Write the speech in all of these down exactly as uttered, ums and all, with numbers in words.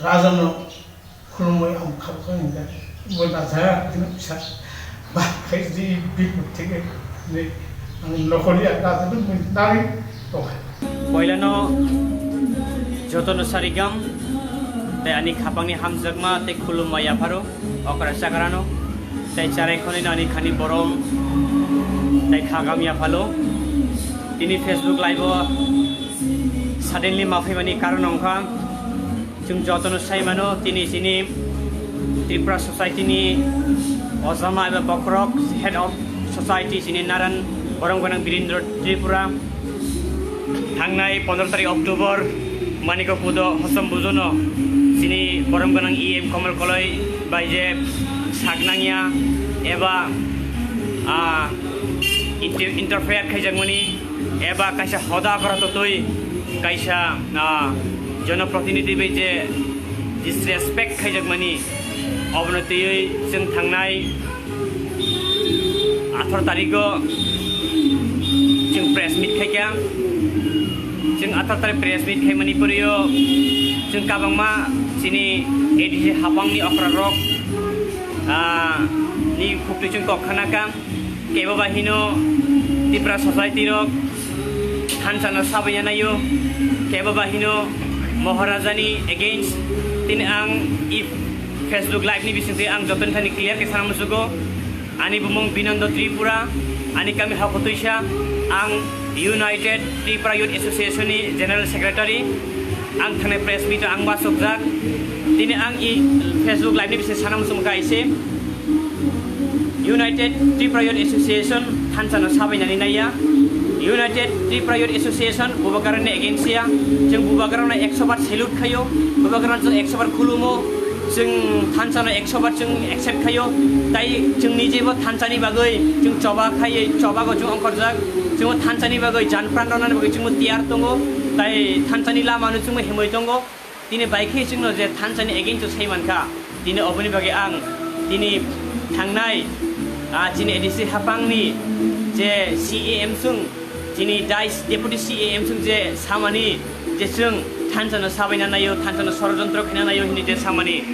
Rajano khulumwi ang khabkha hwnkhe bo nathaya bini bwsa ba khaidi bini theke ni ang nokoli ya rajano mui nari tongkha. Poilano jotono sarigam tei ani khapangni hamjakma tei khulumma yapharo okra chakrano tei charai khonino ani khani borom tei khagam yaphalo. Tini Facebook live o suddenly ma phaimani karon wngkha. Chwng jotono sai mano, tini chini Tripura Society ni ojama eba bokhorok, Head of Society chini Naran Borom Gwnang Birindra Tripura, thangnai pondro tarik October Maniko Pudo Hosom Bujono chini Borom Gwnang E M Komal Koloi bai je sak nangya eba, ah, inter-, interfere khaijakmani eba kaisa hoda kora totwi kaisa, ah, jonoprotinidhi bai je disrespect khaijakmani, obono twiwi chwng thangnai atharo tarigo chwng press meet khaikha. Chwng atharo tarik press meet khaimani poriyo chwng kabangma chini A D C hapangni okrarok, ah, ni khuktwi chwng kok khanakha. Kebo ba hino Tipra society rok thansa no sabaina naio, kebo ba hino Maharaja ni against. Tini ang i Facebook live ni bisingtwi ang jotoni thani clear khe sana musugo. Ani bumung Binondo Tripura, ani kami Hokotwisa, ang United Tripura Youth Association ni General Secretary. Ang thangnai press meet o ang bachukjak. Tini ang i Facebook live ni bising sana muchung kaise. United Tripura Youth Association thansa no sabainani naiya. United Tripura Youth Association bubagrani against ya. Chwng bubagrano ekso bar salute khayo. Bubagrano chwng ekso bar khulumo. Chwng thansa no ekso bar chwng accept khayo. Tai chwng nijebo thansa ni bagwi chwng choba khaiye, choba go chwng ongkhorjak. Chwng thansa ni bagwi jan pran rwnani bagwi chwng tiyar tongo. Tai thansa ni lama no chwng himwi tongo. Tini bai khe chwngno je thansa ni against o sai mankha, tini oboni bagwi ang tini thangnai, ah, chini A D C hapangni je C E M chwng, chini dais deputy C E M chwng je samani je chwng thansa no sabaina naio, thansa no sorojontro khaina naio hini je samani,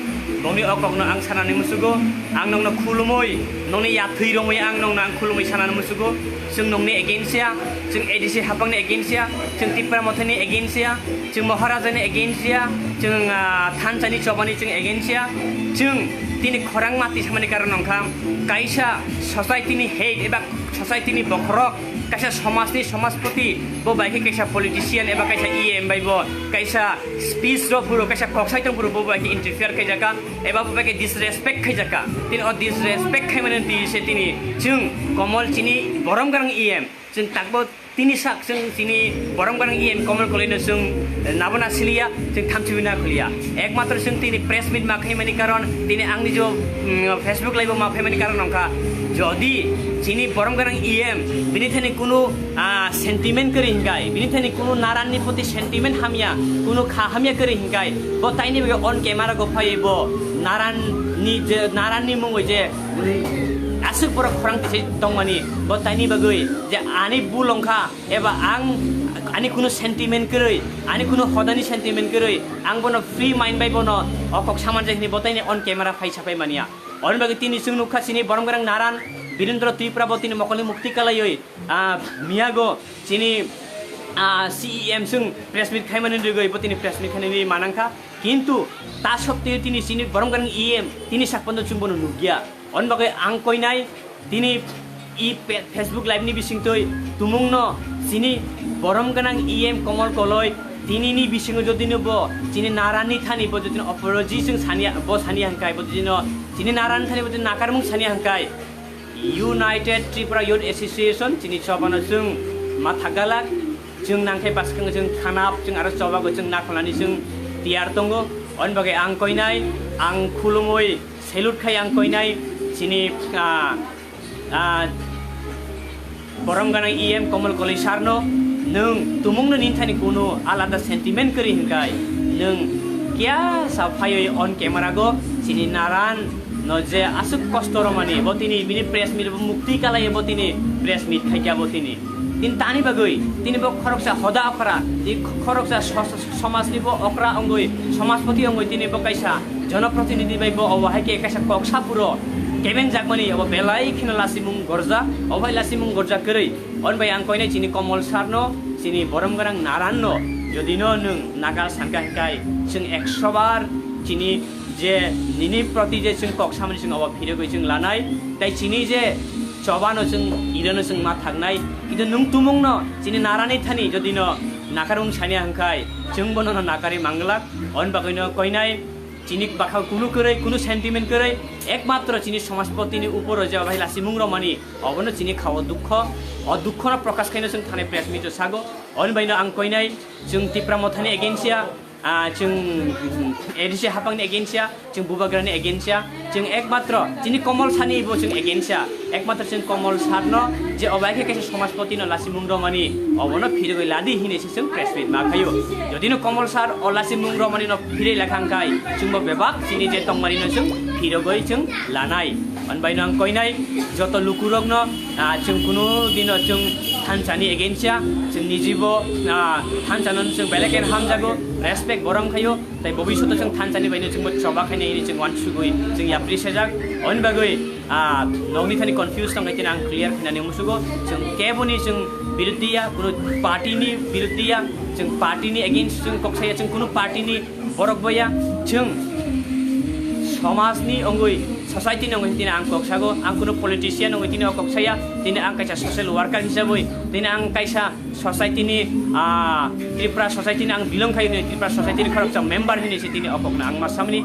bongni o kokno ang sanani musugo, ang nongno khulumui, nongni yathwi romui ang nongno ang khulumui sanani musugo, chwng nongni against ya, chwng A D C hapangni against ya, chwng Tipra Mothani against ya. Chwng Maharaja ni against ya, chwng, ah, thansa ni choba ni chwng against ya, chwng tini khorang mati samani karon wngkha, kaisa society ni head eba society ni bokhorok, kaisa somaj ni somajpoti, bo bai khe kaisa politician eba kaisa E M bai bo, kaisa speech rok phuru, kaisa kok saitung phuru bo bai khe interfere khaijakha, eba bo bai khe disrespect khaijakha. Tini o disrespect khaimani twi se tini chwng Komol chini borom gwnang E M, chwng takbo tini sak chwng chini borom gwnang E M Komol Koloi no chwng nabana siliya, chwng thamchiwi na khuliya. Ekmatro chwng tini press meet ma khaimani karon, tini angni jo, mm, Facebook live o ma phaimani karon wngkha. Jodi chini borom gwnang E M bini thani kunu, ah, sentiment kwrwi hinkai, bini thani kunu naran ni proti sentiment hamya, kunu kha hamya kwrwi hinkai, bo taini bagwi on camera go phaiwi bo naran ni je, naran ni mungwi je, mm, aswk borok khorang tisai tongmani, bo taini bagwi je ani bul wngkha, eba ang ani kunu sentiment kwrwi, ani kunu hodani sentiment kwrwi, ang bono free mind bai bono o kok saman je hwnwi bo taini on camera phai sapai mania. Oni bagwi tini chwng nukha chini borom gwnang naran Birendra Tripura bo tini mokolni mukti kalaiwi, ah, miyago chini, ah, C E M chwng press meet khaimani rigwi bo tini press meet khainani manangkha. Kintu ta sotteyo tini chini borom gwnang E M tini sakpando chwng bono nukya. Oni bagwi ang koinai tini i pe-, Facebook live ni bisingtwi tumungno chini borom gwnang E M Komol Koloi tinini bisingo jodino bo chini narani thani bo jodino apology chwng saniya, bo saniya hwnkai, bo jodino chini narani thani bo jodino nakarmung saniya hwnkai, United Tripura Youth Association chini chobano chwng matha galak, chwng nangkhe bwskango chwng thanap, chwng aro chobago chwng nakholnani chwng tiyar tongo. Oni bagwi ang koinai, ang khulumui salute khai ang koinai chini, ah, ah, borom gwnang E M Komol Koloi sir no, nwng tumungno nini thani kunu alada sentiment kwrwi hwnkai, nwng kya sa phaiwi on camera go chini naran no je aswk kosto romani, bo tini bini press meet bo mukti kalai bo tini press meet khaikya bo tini. Tini tani bagwi, tini bo khoroksa hoda okra, tini khoroksa so-, so-, somajni bo okra wngwi, somajpoti wngwi tini bo kaisa jonoprotinidhi bai bo obo hai khe kaisa kok sapuro kebenjakmani obo belai kheno lasimung gorja, obo hai lasimung gorja kwrwi. Hwn bai ang koinai chini Komol sir no, chini borom gwnang Naran no, jodi no nwng nagar sankha hwnkhe chwng ekso bar chini je nini proti je chwng kok samani chwng obo phirogwi chwng lanai, tei chini je choba no chwng iro no chwng ma thaknai, kintu nwng tumung no chini Narani thani jodi no nakarung sani hwnkhe chwng bono no nakari manglak, hwn bagwi no koinai chini bwkha kunu kwrwi, kunu sentiment kwrwi, ekmatro chini somajpoti ni uporo je obo hai lasimung romani, obono chini khao dukho, o dukho no prokash khaino chwng thani press meet o sago, hwn bai no ang koinai chwng Tipra Mothani against ya, ah, chwng A D C haphangni against ya, chwng Bubagrani against ya, chwng ekmatro chini Komol sani bo chwng against ya, ekmatro chwng Komol sir no je obo hai khe kaisa somajpoti no lasimung romani obono phirogwi ladi hinwi se chwng press meet ma khaio. Jodi no Komol sir o lasimung romani no phirwi lekha hwnkhe chwngbo bebak chini je tongmani no chwng phirogwi chwng lanai. Hwn bai no ang koinai joto lukurok no, ah, chwng kunu dino chwng thansa ni against ya, chwng nijibo, ah, thansa no chwng belai khe hamjago, respect borom khaio, tei bobishoto chwng thansa ni bai no chwngbo choba khainai hinwi chwng wansugwi chwng yapri sejak. Hwn bagwi, ah, nokni thani confuse tongkhe tini ang clear khainani musugo, chwng keboni chwng biruddhi ya, kunu party ni biruddhi ya, chwng party ni against chwng kok saya, chwng kunu party ni borok boya, chwng somajni wngwi, society ni wngwi tini ang kok sago, ang kunu politician wngwi tini o kok saya, tini ang kaisa social worker hisabwi, tini ang kaisa society ni, ah, Tripura society ni ang belong khai hwnwi, Tripura society ni khoroksa member hwnwi se tini o kokno ang ma samani.